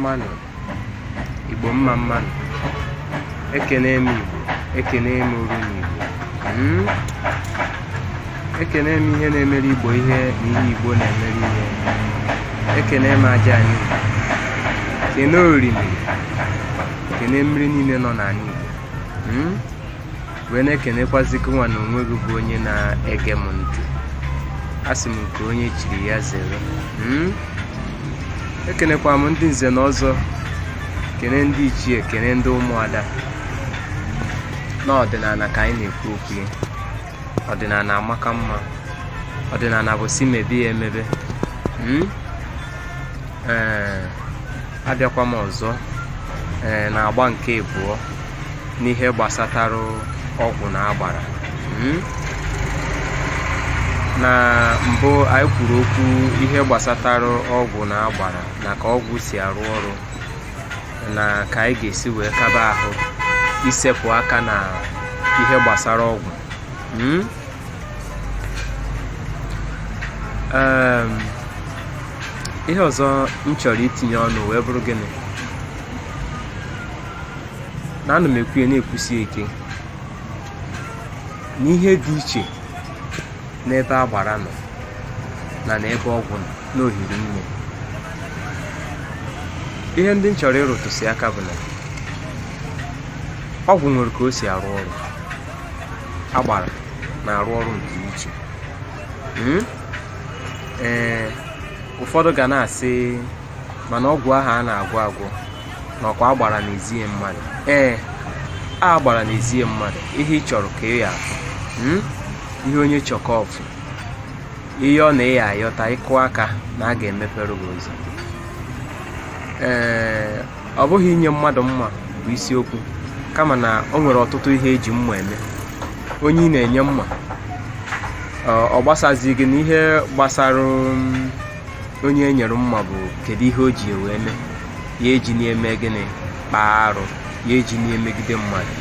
Mma mma nụ. Igbo, mma mma nụ. Ekene m Igbo, ekene m oru n'Igbo. Ekene m ihe na-emere Igbo ihe na ihe Igbo na-emere ihe. Ekene m aja anyị Igbo, kene orimiri, kene mmiri niile nọ n'ala Igbo. Wee na-ekenekwazi gị nwa na onwe gị bụ onye na-ege m ntị. Asị m nke onye chiri ya zere. Ekenekwa m ndị nze na ọzọ, kene ndị ichie, kene ndị ụmụada. N'ọdịnala ka anyị na-ekwu okwu ya. Ọdịnala amaka mma. Ọdịnala bụ si mebe ya emebe. Ee, abịakwa m ọzọ ee na-agba nke abụọ n'ihe gbasatara ọgwụ na agbara. Na mbụ anyị kwuru okwu ihe gbasatara ọgwụ na agbara na ka ọgwụ si arụ ọrụ na ka anyị ga-esi wee kaba ahụ isepụ aka na ihe gbasara ọgwụ. Ihe ọzọ m chọrọ itinye ọnụ wee bụrụ gịnị? Na ana m ekwu ya na-ekwusi ike na ihe dị iche n'ebe agbara nọ na n'ebe ọgwụ nọ n'ohiri nne. Ihe ndị m chọrọ ịrụtụsị aka bụ na ọgwụ nwere ka o si arụ ọrụ, agbara na-arụ ọrụ nke iche. Ee, ụfọdụ ga na-asị mana ọgwụ ahụ a na-agwọ agwọ na ọkwa agbara na-ezie mmadụ. Ee, a agbara na-ezie mmadụ ihe ị chọrọ ka ị ya afụ. Ihe onye chọka ọfụ, ihe ọ na ịya ayọta ịkụ aka na a ga-emepere gị ụzọ. Ee, ọ bụghị inye mmadụ mma bụ isiokwu, kama na o nwere ọtụtụ ihe eji mma eme. Onye ị na-enye mma, ọ gbasazi gị na ihe gbasara onye e nyere mma bụ kedu ihe o ji wee mee ya, eji na-eme gịnị, kpaa arụ ya, eji na-emegide mmadụ.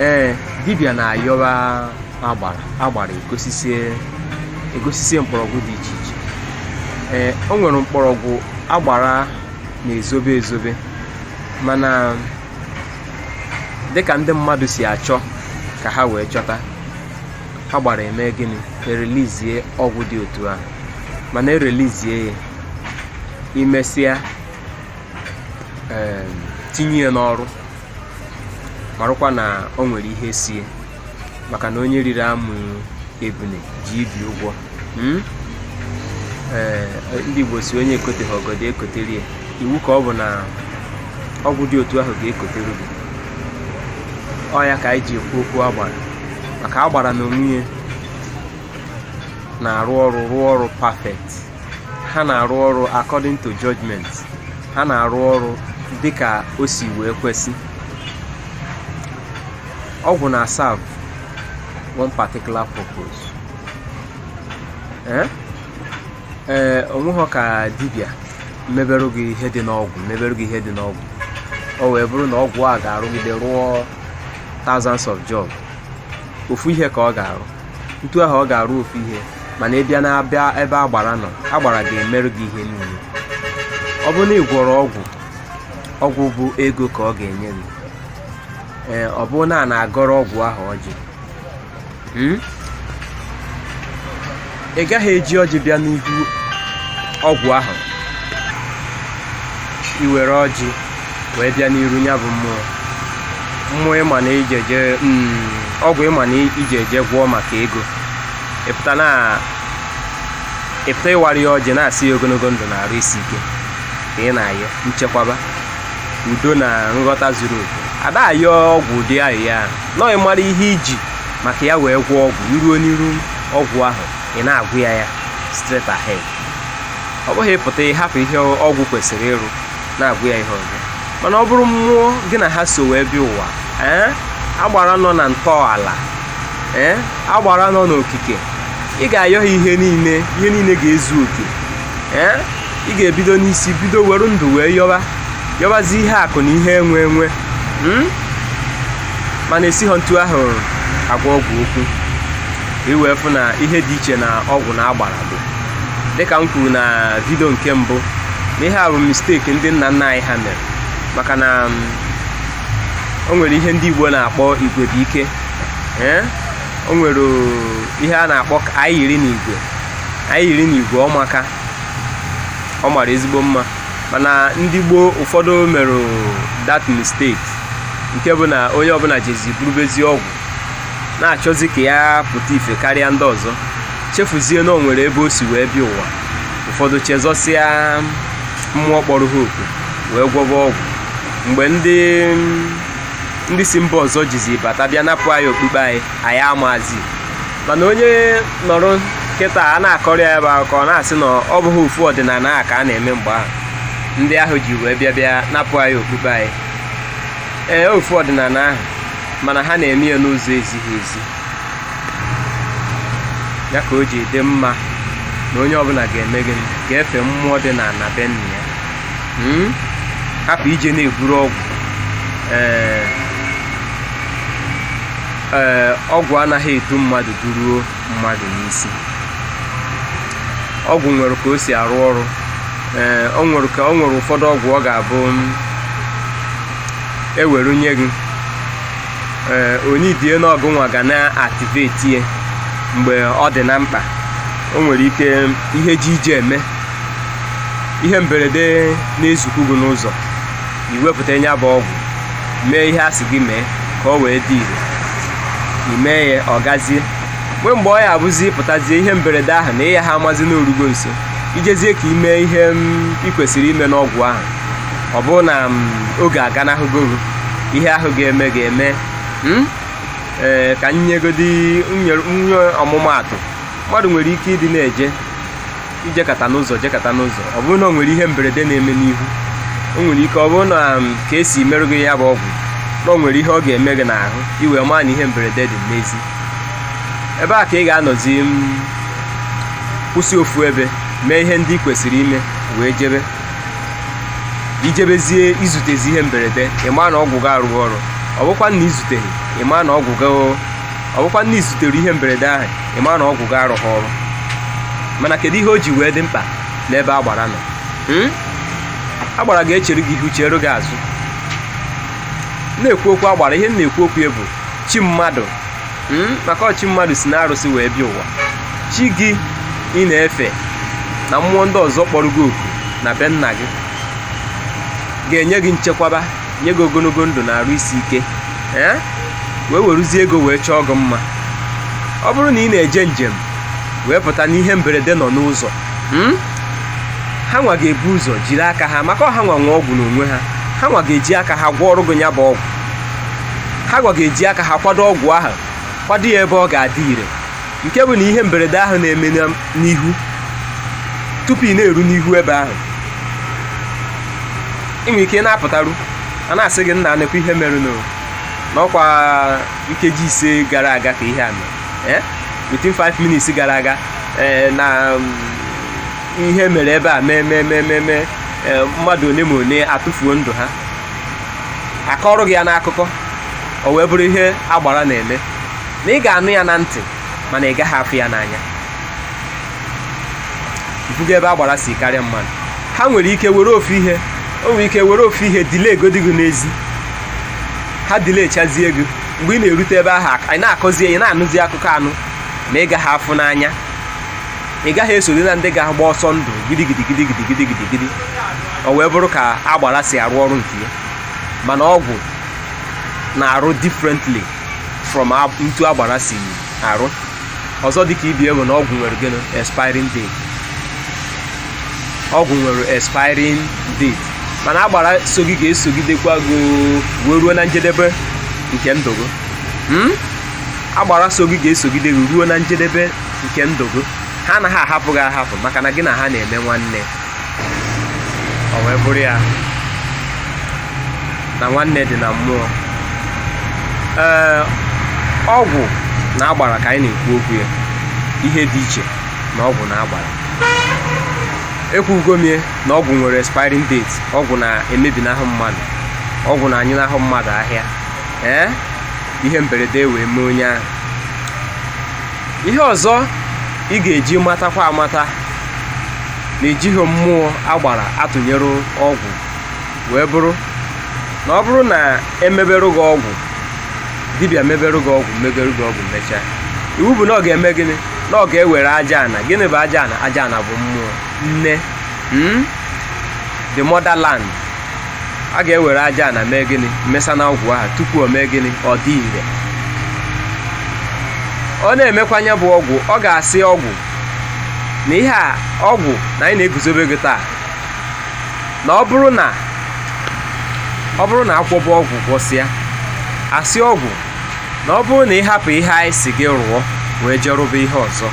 Ee, dibịa na-ayọba agbara, agbara egosisie mkpọrọgwụ dị iche iche. Ee, o nwere mkpọrọgwụ agbara na-ezobe ezobe, mana dịka ndị mmadụ si achọ ka ha wee chọta agbara eme gịnị, erelizie ọgwụ dị otu ahụ. Mana erelizie ya, imesịa ee tinye ya n'ọrụ, marakwa na o nwere ihe sie, maka na onye riri amụ ebune ji ibi ụgwọ. Ee, ndị Igbo si onye ekoteghị ọgọdọ ekotere ya. Iwu ka ọ bụ na ọgwụ dị otu ahụ ga-ekotere gị. Ọ ya ka anyị ji ekwu okwu agbara, maka agbara na onwe ya na-arụ ọrụ, rụọ ọrụ perfect. Ha na-arụ ọrụ according to judgment. Ha na-arụ ọrụ dịka o si wee kwesị. Ọgwụ na-serve one particular purpose. Ee ee, onweghọ ka dibịa mmeberụ gị ihe dị n'ọgwụ, mmeberụ gị ihe dị n'ọgwụ, o wee bụrụ na ọgwụ a ga-arụgide rụọ thousands of job. Ofu ihe ka ọ ga-arụ, ntu ahụ ọ ga-arụ ofu ihe. Mana ị bịa na-abịa ebe agbara nọ, agbara ga-emerụ gị ihe niile. Ọ bụrụ na ị gwọrọ ọgwụ, ọgwụ bụ ego ka ọ ga-enye gị. Ee, ọ bụrụ na a na-agọrọ ọgwụ ahụ ọjị, ị gaghị eji ọjị bịa n'ihu ọgwụ ahụ. I were ọjị wee bịa n'iru ya bụ mmụọ, mmụọ ịma na ije eje, ọgwụ ịma na ije eje gwọọ maka ego, ịpụta na ịpụta ịwara ya ọjị, na-asị ya ogologo ndụ na arụ isi ike ka ị na-ayọ, nchekwaba, udo na nghọta zuru oke. Ada ayọ ọgwụ ụdị ahụ ya nọọ. Ịmara ihe iji maka ya wee gwọọ ọgwụ, iruo n'iru ọgwụ ahụ, ị na-agwụ ya ya straight ahead. Ọ bụghị ịpụta ịhapụ ihe ọgwụ kwesịrị ịrụ, na-agwụ ya ihe ọzọ. Mana ọ bụrụ mmụọ gị na ha so wee bịa ụwa, ee, agbara nọ na ntọala, ee, agbara nọ n'okike, ị ga-ayọ ha ihe niile, ihe niile ga-ezu oke. Ee, ị ga-ebido n'isi bido were ndụ wee yọba, yọbazi ihe akụ na ihe enwe enwe. Mana esighọ ntu ahụ agwa ọgwụ okwu ka ị wee fụ na ihe dị iche na ọgwụ na agbara dị. Dịka m kwuru na video nke mbụ, Na ihe a bụ mistake ndị nna nna anyị ha mere, maka na o nwere ihe ndị Igbo na-akpọ igwe bụ ike. Ee, o nwere ihe a na-akpọ anyị yiri n'igwe, anyị yiri n'igwe. Ọmaka, ọ mara ezigbo mma, mana ndị gboo ụfọdụ mere that mistake, nke bụ na onye ọbụla jezi burubezi ọgwụ, na-achọzi ka ya pụta ife karịa ndị ọzọ, chefuzie na o nwere ebe o si wee bịa ụwa. Ụfọdụ chezọsịa mmụọ kpọrọ ha oku wee gwọba ọgwụ. Mgbe ndị si mba ọzọ jizi bata bịa napụ anyị okpukpe anyị, anyị amazi. Mana onye nọrọ kịta a na-akọrọ ya ebe akụkọ, ọ na-asị na ọ bụghị ofu ọdịnala a ka a na-eme mgbe ahụ ndị ahụ ji wee bịa napụ anyị okpukpe anyị. Ee, ofu ọdịnala ahụ, mana ha na-eme ya n'ụzọ ezighi ezi. Ya ka o ji dị mma na onye ọbụla ga-eme gịnị? Ga-efe mmụọ dị na ana be nna ya, Hapụ ije na-eburu ọgwụ. Ee, ọgwụ anaghị edu mmadụ duruo mmadụ n'isi. Ọgwụ nwere ka o si arụ ọrụ. Ee, o nwere ka o nwere ụfọdụ ọgwụ ọ ga-abụ ewere nye gị, ee, onidie na ọgụnwa ga na-activate ya mgbe ọ dị na mkpa. O nwere ike ihe ji ije eme ihe mberede na-ezukwu gị n'ụzọ, iwepụta ya bụ ọgwụ, mee ihe a sị gị mee ka ọ wee dị ire, ime ya, ọ gazie. Mgbe ọ ya abụzi pụtazie ihe mberede ahụ na ịya ha amazi n'orugo nso, ijezie ka ime ihe ị kwesịrị ime n'ọgwụ ahụ, ọ bụrụ na oge aganahụgo gị, ihe ahụ ga-eme ga-eme. Ee, ka nyegodi nye ọmụmaatụ. Mmadụ nwere ike ịdị na-eje ijekata n'ụzọ, jekata n'ụzọ, ọ bụrụ na o nwere ihe mberede na-eme n'ihu, o nwere ike ọ bụrụ na ka esi merụ gị ya bụ ọgwụ, na o nwere ihe ọ ga-eme gị n'ahụ, iwee maa na ihe mberede dị n'ezi ebe a, ka ị ga-anọzi kwụsị ofu ebe, mee ihe ndị ị kwesịrị ime wee jebe. Ijebezie izutezi ihe mberede, ị maa na ọgwụ gị arụghị ọrụ. Ọ bụkwa na izuteghị, ị maa na ọgwụ gị, ọ bụkwa na izutere ihe mberede ahụ, ị maa na ọgwụ gị arụghị ọrụ. Mana kedu ihe o ji wee dị mkpa n'ebe agbara nọ? Agbara ga-echere gị ihu, chere gị azụ. Na-ekwu okwu agbara, ihe m na-ekwu okwu bụ chi mmadụ, maka ọchị mmadụ si na arụsị wee bịa ụwa. Chi gị ị na-efe na mmụọ ndị ọzọ kpọrọ gị oku na be nna gị ga-enye gị nchekwaba, nye gị ogologo ndụ na arụ isi ike, ee, wee weruzie ego wee chọọ gị mma. Ọ bụrụ na ị na-eje njem wee pụta n'ihe mberede nọ n'ụzọ, ha nwa ga-ebu ụzọ jiri aka ha, maka ọha nwa nwe ọgwụ n'onwe ha, ha nwa ga-eji aka ha gwọọ ọrụ gị ya bụ ọgwụ. Ha gwa ga-eji aka ha kwado ọgwụ ahụ, kwado ya ebe ọ ga-adị ire, nke bụ na ihe mberede ahụ na-eme n'ihu, tupu ị na-eru n'ihu ebe ahụ, ị nwere ike na-apụtaru, a na-asị gị, "Nna, nekwa ihe mere n'ọkwa nkeji 5 gara aga ka ihe a mere." Ee, within 5 minutes gara aga, ee, na ihe mere ebe a mee mee mee mee mee, mmadụ one ma one atụfuo ndụ ha. Akọrọ gị ya n'akụkọ, o wee bụrụ ihe agbara na-eme na ị ga-anụ ya na ntị, mana ị gaghị afụ ya n'anya. Ifugo ebe agbara si karịa mmadụ? Ha nwere ike were ofu ihe, o nwere ike were ofu ihe delay egodi gị n'ezi. Ha delay chazie gị, mgbe ị na-erute ebe ahụ, anyị na-akọzie, ị na-anụzi akụkọ anụ, ma ị gaghị afụ n'anya. Ị gaghị esoro na ndị ga-agba ọsọ ndụ gidigidi gidigidi gidigidi gidi. O wee bụrụ ka agbara si arụ ọrụ nke ya. Mana ọgwụ na-arụ differently from ntu agbara si arụ. Ọzọ dịka ibie bụ na ọgwụ nwere gịnị? Expiring date. Ọgwụ nwere expiring date, mana agbara so gị ga-esogidekwa gị wee ruo na njedebe nke ndụ gị. Agbara so gị ga-esogide gị ruo na njedebe nke ndụ gị. Ha anaghị ahapụ gị ahapụ, maka na gị na ha na-eme nwanne. Ọ wee bụrụ ya na nwanne dị na mmụọ. Ee, ọgwụ na agbara ka anyị na-ekwu okwu ya. Ihe dị iche na ọgwụ na agbara, ekwugo m na ọgwụ nwere expiring date. Ọgwụ na-emebi n'ahụ mmadụ, ọgwụ na-anyụ n'ahụ mmadụ ahịa. Ee, ihe mberede wee mee onye ahụ. Ihe ọzọ ị ga-eji matakwa amata Na ejighị mmụọ agbara atụnyere ọgwụ wee bụrụ na ọ bụrụ na emeberụ gị ọgwụ, dibịa meberụ gị ọgwụ, meberụ gị ọgwụ, mechaa, iwu bụ na ọ ga-eme gịnị? Na ọ ga-ewere aja ana. Gịnị bụ aja ana? Aja ana bụ mmụọ nne, the motherland. A ga-ewere aja ana mee gịnị? Mesa na ọgwụ ahụ tupu o mee gịnị? Ọ dị ire. Ọ na-emekwanye bụ ọgwụ, ọ ga-asị ọgwụ na ihe a ọgwụ na anyị na-eguzobe gị taa, na ọ bụrụ na akwọba ọgwụ gwọsịa, asị ọgwụ na ọ bụrụ na ị hapụ ihe anyị si gị rụọ wee jee rụba ihe ọzọ,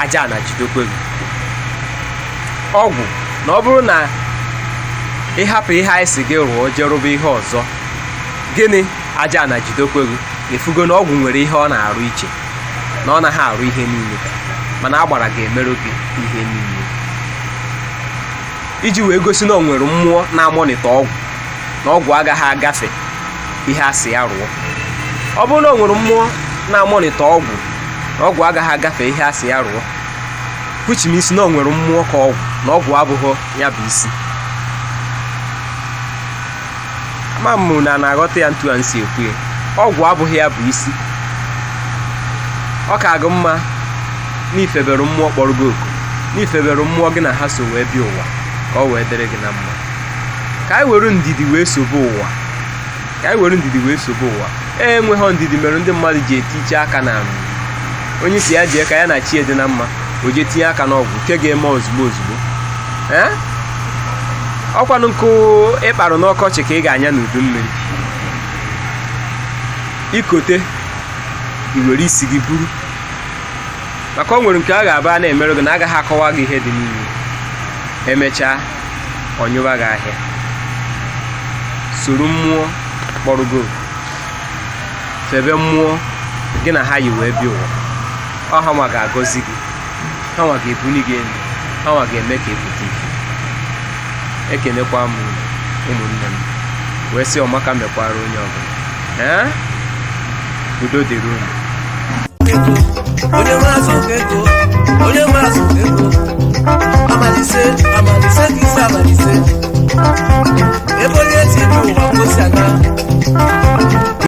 aja na jidekwe gị. Ọgwụ na ọ bụrụ na ị hapụ ihe anyị si gị rụọ jee rụba ihe ọzọ, gịnị? Aja na jidekwe gị. Efugo na ọgwụ nwere ihe ọ na-arụ iche, na ọ naghị arụ ihe niile, mana agbara ga-emerụ gị ihe niile, iji wee gosi na ọ nwere mmụọ na-amonitor ọgwụ, na ọgwụ agaghị agafe ihe a sị ya rụọ. Ọ bụrụ na ọ nwere mmụọ na-amonitor ọgwụ, na ọgwụ agaghị agafe ihe a sị ya rụọ, which means na ọ nwere mmụọ ka ọgwụ, na ọgwụ abụghị ya bụ isi. Ama m na na-aghọta ya ntu a nsi ekwu ya. Ọgwụ abụghị ya bụ isi. Ọ ka agụ mma n'ifebere mmụọ kpọrọ gị oku, n'ifebere mmụọ gị na ha so wee bịa ụwa, ka ọ wee dịrị gị na mma. Ka anyị were ndidi wee sobe ụwa, ka anyị were ndidi wee sobe ụwa. E enweghị ndidi mere ndị mmadụ ji etiche aka na onye si ya jee ka ya na chi dị na mma, o jee tinye aka n'ọgwụ nke ga-eme ozugbo ozugbo. Ee, ọkwanụ nkụ ịkparụ n'ọkọchị ka ị ga-anya n'udu mmiri ikote, i were isi gị buru, maka o nwere nke a ga-aba a na-emerụ gị na agaghị akọwa gị ihe dị n'ime. Emechaa, ọnyụba gị ahịa. Soro mmụọ kpọrọ gị oku, febe mmụọ gị na ha yi wee bịa ụwa. Ọ ha nwa ga-agọzi gị, ha nwa ga-ebuli gị elu, ha nwa ga-eme ka epụta ife. Ekenekwa m unu, ụmụnne m, wee sị ọmaka mekwara onye ọbụla. Ee, udo dịrị unu. Onye nwe azụ ego.